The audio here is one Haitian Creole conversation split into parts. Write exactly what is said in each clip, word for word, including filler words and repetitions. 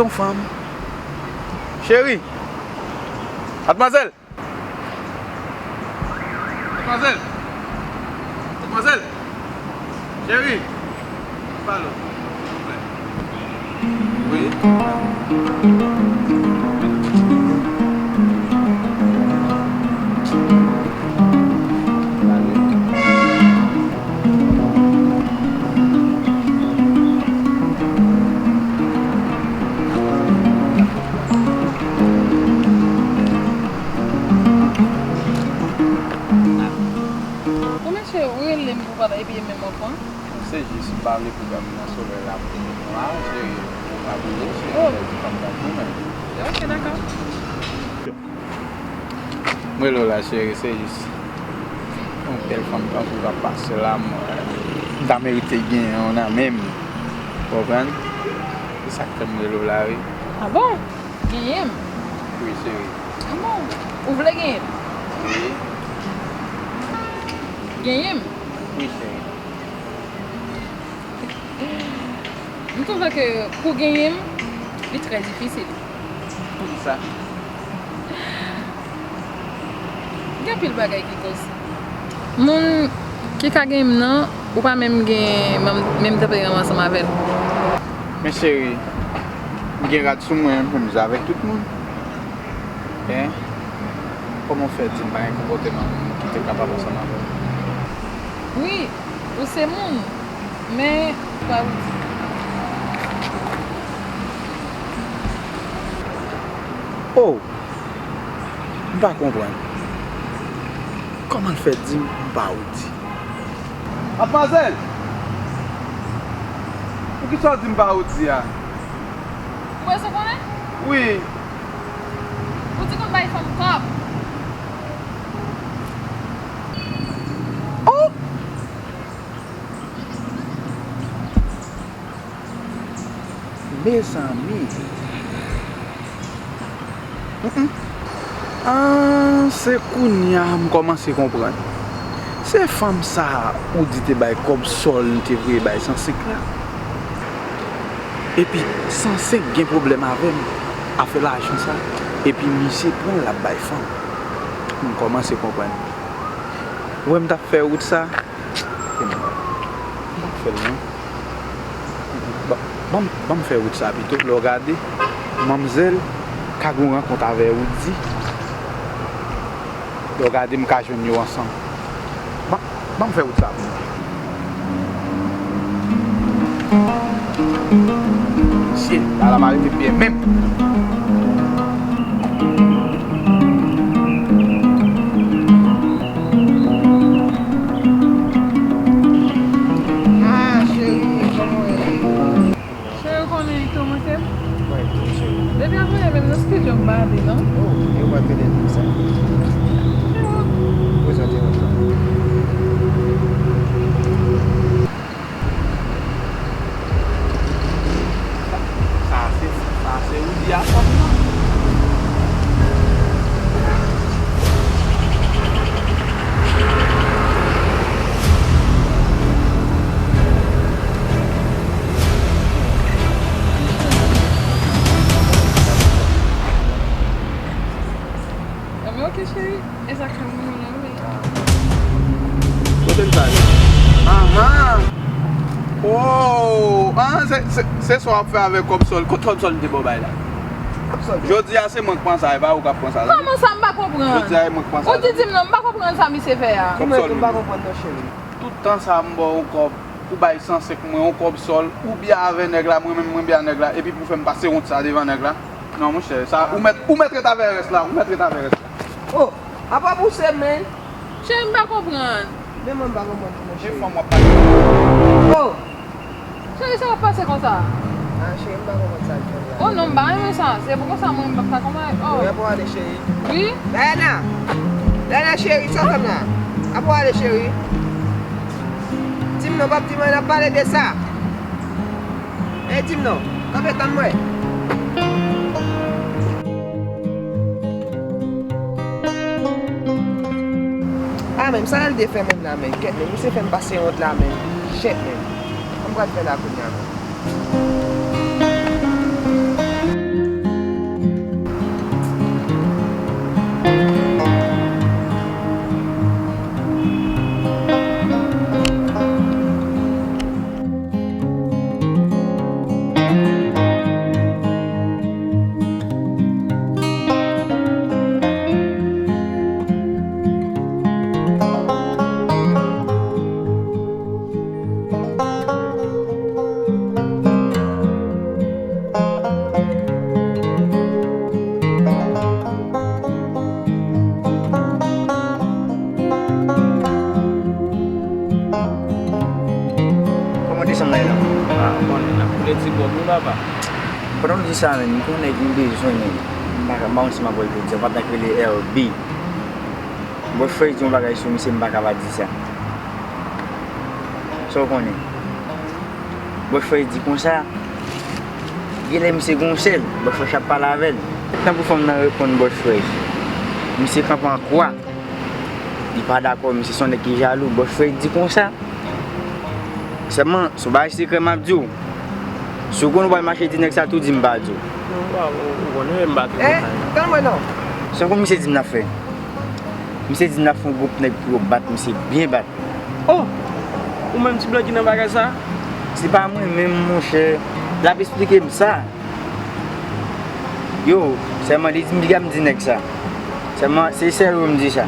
Yon fanm. Cheri! Madmwazèl! Madmwazèl! Madmwazèl! Cheri! Pale, silvouplè. Wi. Bon, mesye, ou rele m pou pale, epi menm w ap pran? Se jis m pa vle pwogram nan solèy la pou nou la, cheri. Ou pa bliye, cheri, oh, fè ti fanm tankou mwen. Ok, dakò. M rele w la, cheri, se jis yon bèl fanm tankou w ap pase la, m, m ta merite genyen w nan men m. Ou konprann? Se sa k fè m rele w la, wi. Ah bon? Genyen m? Wi, cheri. Ah bon? Ou vle genyen m? Wi. Genyen m? Wi, cheri. M twouve ke pou genyen m, li trè difisil. Poukisa? Gen anpil bagay ki koz. Moun ki ka genyen m nan, ou pa menm gen menm, menm tanperaman ansanm avè l. Men cheri, m gen rad sou mwen, menm jan avèk tout moun. Hein? Kòman w fè di m pa gen konpòteman moun ki te kapab ansanm avè w? Wi, ou se moun, men pa ou di. Oh! M pa konprann. Kòman l fè di m m pa ou di? Madmwazèl! Poukisa w di m pa ou di a? Ou bezwen konnen? Wi. Ou di konn bay fanm kòb. Oh! Mezanmi. Mm, mm. Ah, se kounye a m kòmanse konprann. Se fanm sa a ou di te bay kòb sòl, li te voye bay san senk la. Epi san senk gen pwoblèm avè m, afè lajan sa. Epi misye pran l ap bay fanm. M kòmanse konprann. Ou wè m t ap fè wout sa. M p ap fè l non. Ban, ban m, ban m fè wout sa pito. Lè w gade, manmzèl ka gen yon rankont avè Woody. Lè w gade, m ka jwenn yo ansanm. Ban, ban m fè wout sa pou mwen. Mesye, bagay la pa rete byen menm. Ah, cheri, kòman w ye? Cheri, ou konnen tou manke m? Mwen tou, cheri. Depi avan yè menm nan studio m pa ale non. Oh, e ou pa t rele m sa? Te wont. Poukisa w te wont la? Sa se, sa se Woody a fanm nan. Enben, ok, cheri. E sa k fè m renmen w la, wi. Kote l sa ye? Ahan! Oh! Ah, se, se, se sa w ap fè avèk kòb sòl. Kot kòb sòl m te ba w bay la? Jodi a se mwen k pran sa, e pa ou k ap pran sa non. Kòman sa, m pa konprann? Jodi a e mwen k pran sa. Ou di di m non, m pa konprann sa misye fè a. Kòb sòl m. Mwen tou m pa konprann non, cheri. Tout tan sa a m ba w yon kòb, ou bay san senk mwen, yon kòb sòl, ou byen avè nèg la, mwen menm mwen byen a nèg la, epi pou fè m pase wont sa devan nèg la. Non, monchè, sa, ou mèt, ou mèt ret avè rès la, ou mèt ret avè rès la. Oh, apa pou se men? Cheri, m pa konprann. Men mwen m pa konprann tou non, cheri. Se fanm w ap pale. Oh! Cheri, sa w ap pase konsa? Ah, cheri, m pa konprann sa l fè la. Oh non, m pa renmen sa. Se pou konsa mwen, m p ap ka konprann. Oh. Wi, apa w ale, cheri? Wi? Diana! Diana, cheri, sa w fè m la? Apa w ale, cheri? Di m non, p ap di m anyen, n ap pale de sa. Ey, di m non. Kanpe, tann mwen. Ah, men sa l te fè menm la, men. Kèt, men misye fè m pase wont la, men. Shit, men. Sa m pral fè la kounye a, men? Ou vle di kòb wi papa. Pandan w di sa menm, m konnen m bezwen nèg. M pa ka, m pa konn si m ap wè l jodi a, patnè k rele L B. Bòch Frèch di yon bagay sou misye, m pa ka pa di sa. Sa w konnen? Bòch Frèch di konsa, genlè misye gon sèl, Bòch Frèch ap pale avè l. Tankou fanm nan reponn Bòch Frèch, misye kanpe an kwa. Li pa dakò, misye se yon nèg ki jalou. Bòch Frèch di konsa. Sèlman, se yon bagay sekrè m ap di w. Si w konn ou pral mache di nèg sa, tou di m pa di w. Non, ou pa, ou, ou konnen m pa te konn sa. Tann mwen non. Se yon kou misye di m n ap fè. Misye di m n ap fè yon gwoup nèg pou yo bat misye byen bat. Oh! Ou menm ti blan ki nan bagay sa? Se pa mwen menm, monchè. L ap esplike m sa. Yo, sèlman li di m piga m di nèg sa. Sèlman, se sèl ou m di sa.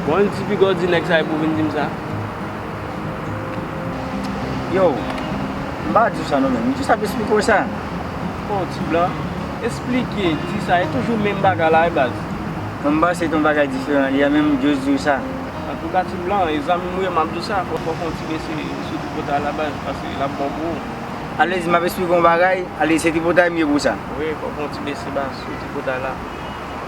Bon, li di piga w di nèg sa epi w vin di m sa? Yo, m pa di w sa non menm. M jis ap esplike w sa. Bon, ti blan, esplike, di sa, e toujou menm bagay la wi baz. Mwen m panse se yon bagay diferan, li a menm m jis di w sa. Antouka, ti blan, e zanmi m ou ye, m ap di w sa, fò, fò w fè yon ti bese sou tripotay la baz, paske l ap bon pou ou. Ale di m ap esplike w yon bagay, ale se tripotay m ye pou sa. Wi, fò w fè yon ti bese baz sou tripotay la.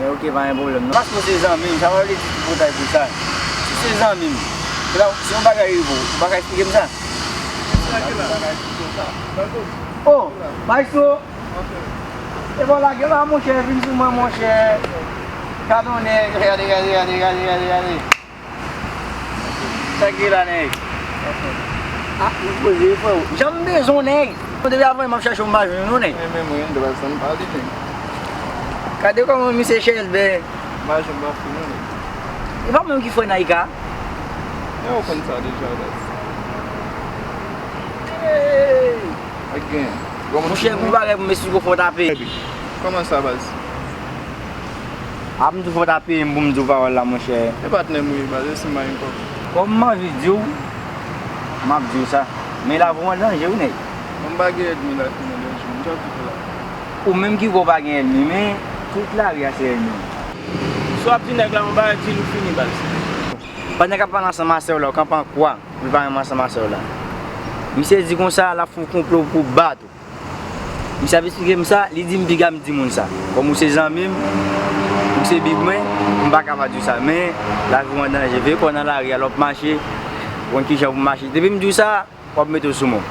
Men oke, pa gen pwoblèm non. Paske w se zanmi m, sa pa vle di tripotay pou sa. Si w se zanmi m, se la, si yon bagay rive w, ou pa ka esplike m sa? Oh, maestro! E bon, lage la, monchè, vin sou mwen, monchè. Gade yon nèg, gade, gade, gade, gade, gade, gade. Sa k gen la, nèg? Ah, ou poze, frè. Jan m bezwen w, nèg. Depi avan, m ap chèche w, m pa jwenn ou, nèg. Men, men, mwen, de baz, sa m pa li, nèg. Gade kòman misye chèlbè. M pa janm pa fou, non, nèg. E pa mwen ki frè Naïka? Men ou konn sa deja, baz. Hey! Ak gen. Monchè, gon bagay pou m esplike w, fò w ta peye. Kòman sa, baz? Ap m di w fò w ta peye m pou m di w pawòl la, monchè. E patnè m ou ye, baz, e si m pa gen kòb? Kòm m anvi di w, m ap di w sa. Men lavi w an danje wi, nèg. Bon, m pa gen ènmi la ki an danje, m t ap di w la. Ou menm ki kwè w pa gen ènmi, men tout lari a se ènmi w. Si w ap di nèg la yon bagay, di l ou fini, baz. Pandan k ap pale ansanm a sè w la, w kanpe an kwa. Li pa renmen ansanm a sè w la. Misye di konsa, l ap fè yon konplo pou bat ou. Misye ap esplike m sa, li di m piga m di moun sa. Kòm ou se zanmi m, ou se bib mwen, m pa ka pa di w sa. Men, lavi w an danje. Veye kò w nan lari a, lè w ap mache, ou konn kijan pou w mache. Depi m di w sa, w ap mete w sou mwen.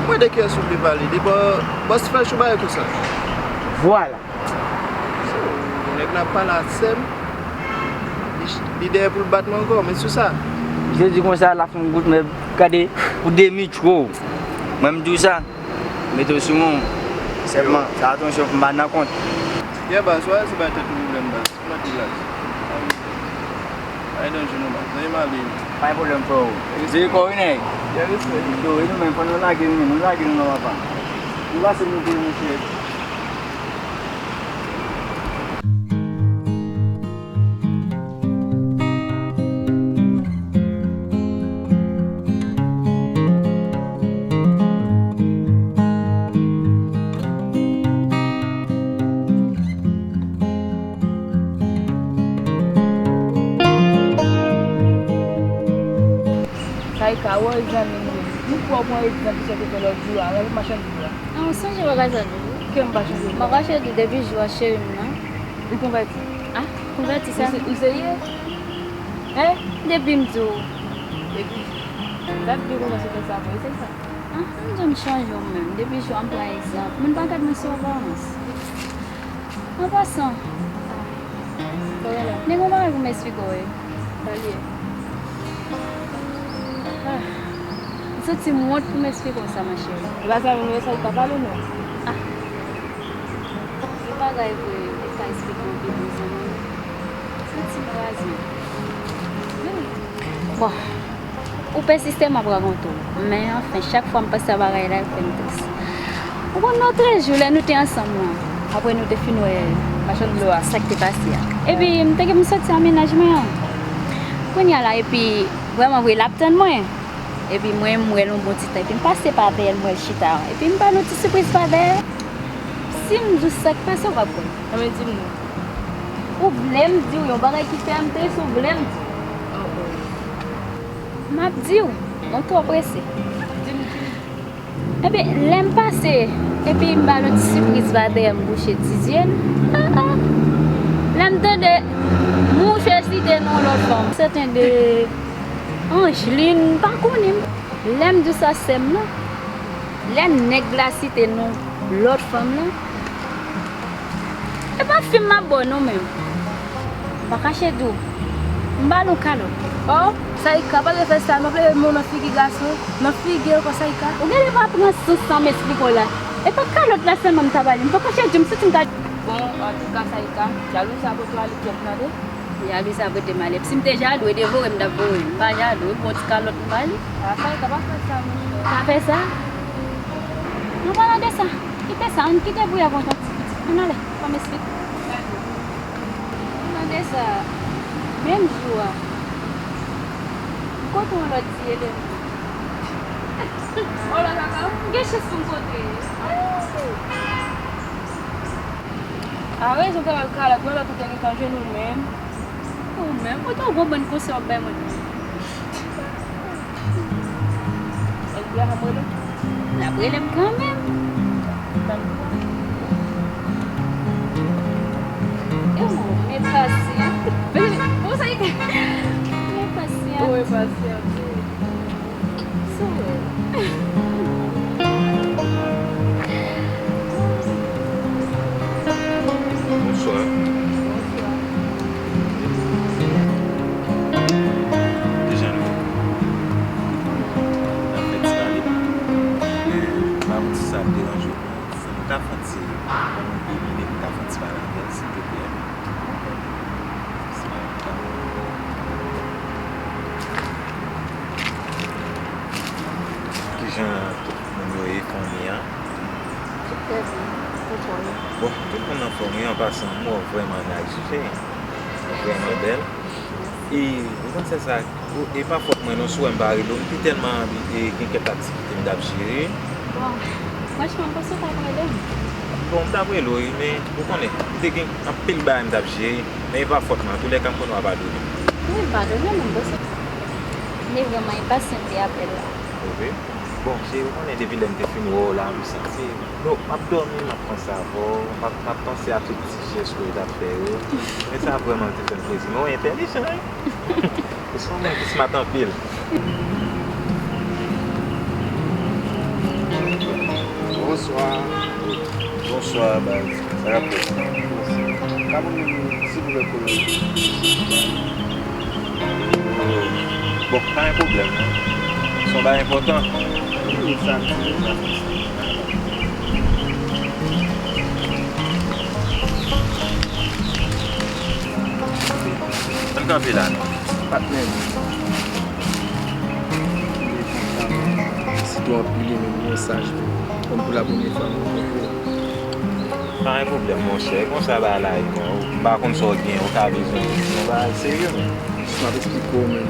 Mwen de kiyès ou vle pale? De bò-, bòs Frèch ou bay konsa? Vwala. Nèg la pale a sè m. Li, li dèyè pou l bat mwen ankò, men sou sa. Misye di konsa, l ap fè yon gout, men gade, pou demi tro. Mwen m di w sa, mete w sou mwen. Sèlman, fè atansyon pou m pa nan kont. Yeah, baz, wè, se bay tèt ou pwoblèm, baz. Ou mèt relax. Pa gen danje non, baz. Zanmi m ale. Pa gen pwoblèm, frè. Veye kò w wi, nèg. Yo, e nou menm, fò nou lage nou menm, nou lage nou non, papa. Nou pase nou peye, monchè. Naïka, wè zanmi m ye. M kwè w pran egzanp de sa w te fè lòt jou a, avèk machann dlo a. Ah, ou sonje bagay sa tou? Kè m pa chanje. M pa ka chanje depi jou a cheri m nan. Ou konvèti? Ah, konvèti sa. Ou se-, ou serye? Hein? Depi m di w. Epi, sa vle di w kòmanse fè sa vre, se sa? Ah, m di w m chanje w menm. Depi jou a m pran egzanp. Moun pa gad mwen sou aparans. An pasan, nèg, yon bagay pou m esplike w, wi. Sa l ye? Ah, m santi m wont pou m esplike w sa, ma chérie. E pa sa menm, sa ou pa pale, non? Ah. Yon bagay vre, ou ka esplike w pi byen, zanmi m. M santi m kraze. Bon. Ou pèsiste, m ap rakonte w. Men anfen, chak fwa m panse a bagay la, yo fè m tris. Ou konn lòt jou, lè nou te ansanm lan, apre nou te fin wè machann dlo a, sa k te pase a. Epi, m te gen pou m soti a mennaj mwen an. Kounye a la, epi, vrèman vre, l ap tann mwen. Epi, mwen, m wè l yon bon ti tan. Epi, m pase pa dèyè l, m wè l chita. Epi, m ba l yon ti sipriz pa dèyè. Si m di w sa k pase, ou p ap kwè. Anben, di m non. Ou vle m di w yon bagay ki fè m tris, ou vle m di w? M ap di w, mwen twò prese. Di m Ebyen, lè m pase, epi m ba l yon ti sipriz pa tè, m bouche ti zye l. Ah, ah. Lè m tande mouche site non lòt fanm. Se tande Angeline, m pa konnen. Lè m di w sa sè m nan, lè nèg la site non lòt fanm lan, e pa fim m ap ba w non menm. M pa kache di w, m ba l yon kalòt. Oh, Saïka, pa gen fè sa, m ap leve men w nan figi gason, nan figi ankò, Saïka. Ou genlè pa pran sans sa m esplike w la. E pa kalòt la sèlman m ta ba li, m pa kache di w, m santi m ta. Bon, antouka, Saïka, jalouzi sa pote w ale pyèt, tande? Jalouzi sa pote m ale. Si m te jalou, e devore m t ap vore. M pa jalou, e bon ti kalòt m ba li. Ah, Saïka, pa fè sa, monchè. Pa fè sa? An palan de sa, kite sa, ann kite bouya kontan ti pitit. Ann ale, fò m esplike w. An palan de sa, menm jou a, m kontre yon lòt ti eleman. Oh la la la, m gen chans pou m kontre. A rezon, te al kalòt, mwen lòt ou te gentan jwenn ou menm. Ou menm, ou te yon gwo bann konsèy w ap bay moun. Elvira, m ap rele w. N ap rele m kanmenm. E w, men pasyant. Bon, sa e. Men pasyant. Ou men pasyant, wi. Sou. Bonswa. Bonswa. Kijan nou ye? N ap fè ti pale. Men, m pa konn si sa ap deranje w, men fò m ta fè yon ti, ban m de minit, m ta fè yon ti pale avè l, silvouplè. Kijan moun yo ye, fanmi an? Trè byen. Ou konnen. Bon, tout moun anfòm, wi, an pasan, m wè w vrèman nice, ou se vrèman bèl. E, ou konn se sa, ou, e pa fòt mwen non, si w wè m pa rele w, m te tèlman anvi, e, gen kèk aktivite m t ap jere. Bon, franchman, m panse w t ap rele m. Bon, m t ap rele w, wi, men, ou konnen, m te gen anpil bagay m t ap jere, men e pa fòt mwen, antoulèka, m konnen w a padone m. Wi, m padone w, men m panse m te vrèman enpasyante apèl la. Wi. Bon, cheri, ou konnen depi lè m te fin wè w la, m santi, non, m ap dòmi, m ap panse avè w, m ap, m ap panse a tout ti jès ke w t ap fè yo. Men sa vrèman te fè m plezi. Men w entèlijan, wi. Ou se yon moun ki smart anpil. Bonswa. Bonswa, baz. Sa k ap fèt? Ka ban mwen silvouplè kolon? Bon, pa gen pwoblèm, non. Se yon bagay enpòtan. Wi, sa m di, sa m di. Ann kanpe la, non. Patnè m. Li kontan, men sitou anpil, li menm mesaj tou. Kòm pou la premye fwa nou rankontre. Pa gen pwoblèm, monchè. E konsa bagay la ye, non. Ou pa konn sa w gen, ou ka bezwen yon bagay serye, men. Jis m ap esplike w, men.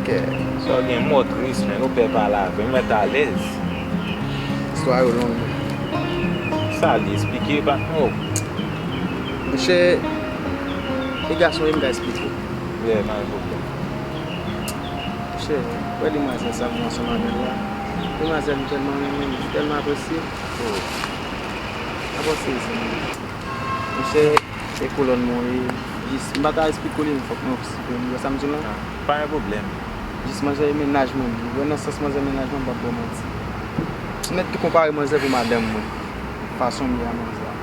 Kè. Sa w gen, m wè w tris, men. Ou pè pale avè m, mèt alèz. Istwa yo long, men. Sa li esplike, pa t mo. Monchè, e gason ye, m ka esplike w. Yeah, pa gen pwoblèm. Monchè, wè demwazèl sa m wè ansanm avè l la. Demwazèl m tèlman renmen, m tèlman apresye. Oh. Apa w sezi, men. Monchè, e kolòn mwen ye. Jis, m pa ta esplike w li, men fòk mwen esplike w li. Ou wè sa m di w la? Ah, pa gen pwoblèm. Jis manzè e mennaj mwen li. Ou wè nan sans manzè mennaj mwen, m p ap ba w manti. M mèt tou konpare manzè pou madanm mwen. Fason m ye a manzè a.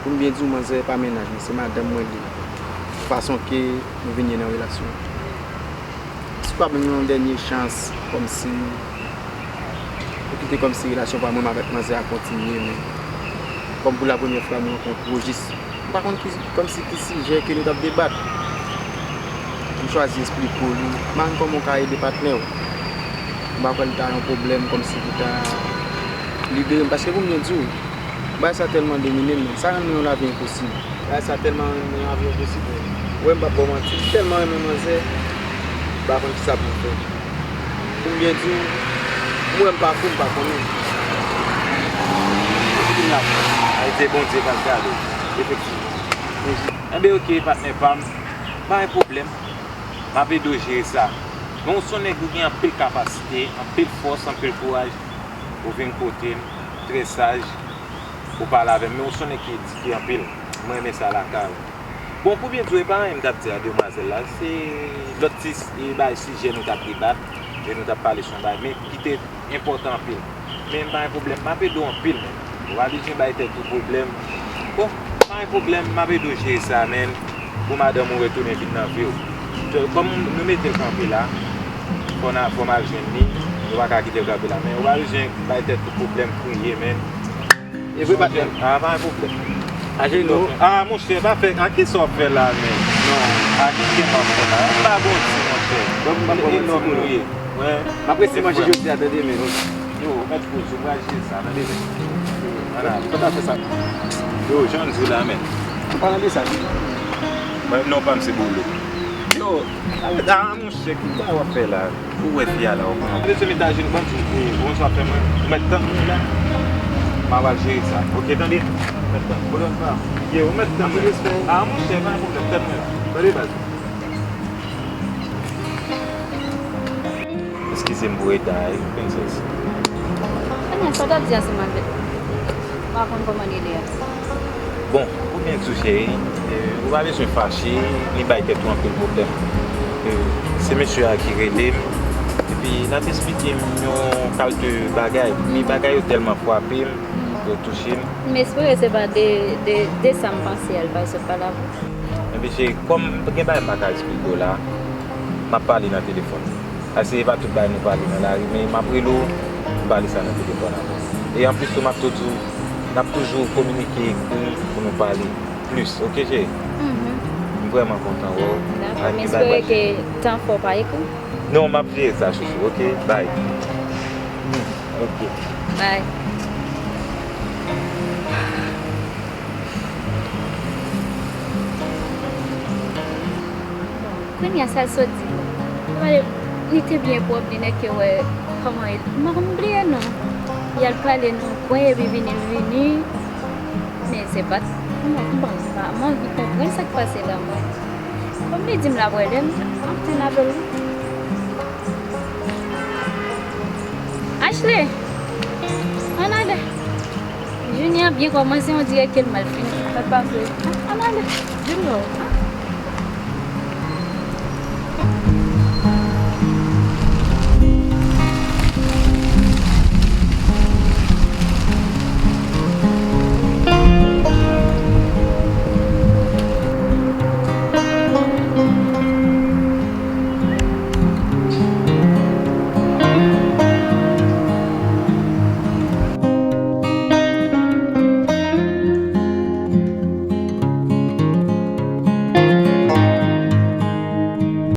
Pou m byen di w, manzè pa mennaj mwen, se madanm mwen li ye. Fason ke nou vin ye nan relasyon. Si w ka ban m yon dènye chans, kòmsi, pou kite kòmsi relasyon pa mwen avèk manzè a kontinye, men kòm pou la premyè fwa m rankontre w, jis, m pa konn ki, kòmsi ki sijè ke nou t ap debat. M chwazi esplike w li. M pa konn kòman w ka ede patnè w. M pa kwè li ta yon pwoblèm kòmsi pou ta libere m. Paske pou m byen di w, bagay sa tèlman domine m, sa rann mwen yon lavi enposib. Bagay sa tèlman rann mwen yon lavi enposib. Ou wè m p ap ba w manti, m tèlman renmen manzè, m pa konn kisa pou m fè. Pou m byen di w, m wè m pa fou, m pa konnen. Epi m la fè. Sa vle di Bondye p ap gade w. Efektivman. Enben, oke, patnè pa m. Pa gen pwoblèm. M ap ede w jere sa. Men ou se yon nèg ou gen anpil kapasite, anpil fòs, anpil kouraj. Ou vin kote m, trè saj, ou pale avè m, men ou se yon nèg ki edike anpil. Mwen renmen sa lakay ou. Bon, pou byen di w, e pa anyen m t ap di a demwazèl la, se lòt ti s- e bay sijè nou t ap debat, e nou t ap pale sou yon bagay, men ki te enpòtan anpil. Men m pa gen pwoblèm, m ap ede w anpil, men. Ou pa bezwen bay tèt ou pwoblèm. Bon, pa gen pwoblèm, m ap ede w jere sa, men. Pou madanm ou retounen vin nan vi w. Kòm nou mete l kanpe la, fò n a- fò m al jwenn li, nou pa ka kite l kanpe la, men ou pa bezwen bay tèt ou pwoblèm, kriye, men. E vre, patnè? Ah, pa gen pwoblèm. Aje nou. Ah, monchè, pa fè, a ki sa w ap fè la, men? Non, a ki sa w ap fè la? M pa bon ti, monchè. Bon, m pa bon ti, monchè. Mwen, m ap rete manje jodi a, tande, men. Yo, ou mèt poze, ou pral jere sa, tande, men. Ala. Ou pa ta fè sa. Yo, jan m di w la, men. Ou pa nan mesaj. Mwen, non, pa m se bolo. Yo, arete, ah, monchè, ki bagay w ap fè la? Ou wè fi a la, ou konn. Mesye, met ajenou, ban m di, eh, bon, sa fè mwen. Ou mèt tann mwen la. M a pral jere sa. Oke, tande? Ou mèt tann. Ou mèt tann mwen. Ah, monchè, pa gen pwoblèm, tann mwen. Tande, baz. Eskize m pou reta a, wi, prensès. Kounye a, sa w t ap di ansanm avèk m? M pa konn kòman l rele a. Bon, pou byen di w, cheri, e, ou pa bezwen fache, ni bay tèt ou anpil pwoblèm. E, se mesye a ki rele m, epi l ap esplike m yon kalte bagay. Men bagay yo tèlman frape m, yo touche m. M espere se pa de, de, de sa m panse a, l pa sot pa la. Ebyen, cheri, kòm gen bagay m pa ka esplike w la, m ap pale nan telefòn. Paske se pa tout bagay nou pale nan lari, men m ap rele w, m pale sa nan telefòn avè w. E anplis tou, m ap toujou, n ap toujou kominike, ekri pou nou pale plis, oke, cheri? Mhm. M vrèman kontan wè w. Dakò, m espere ke tan fè w pa ekri. Non, m ap jere sa, chouchou, oke? Bye. Oke. Bye. Kounye a, sa l sot di m. Li te byen pwòp, li nèk yo wè kòman li, m pa konn bliye non. Y al pale nan yon kwen, epi vini, l vini. Men se pa t, m pa, m pa, m pa, m anvi konprann sa k pase la, mwen. Kòm li di m l ap rele m, m ap tann apèl ou. Ashley! Ann ale! Jounen an byen kòmanse, on dirè ke l mal fini. Sa k pase? Ann ale! Junior!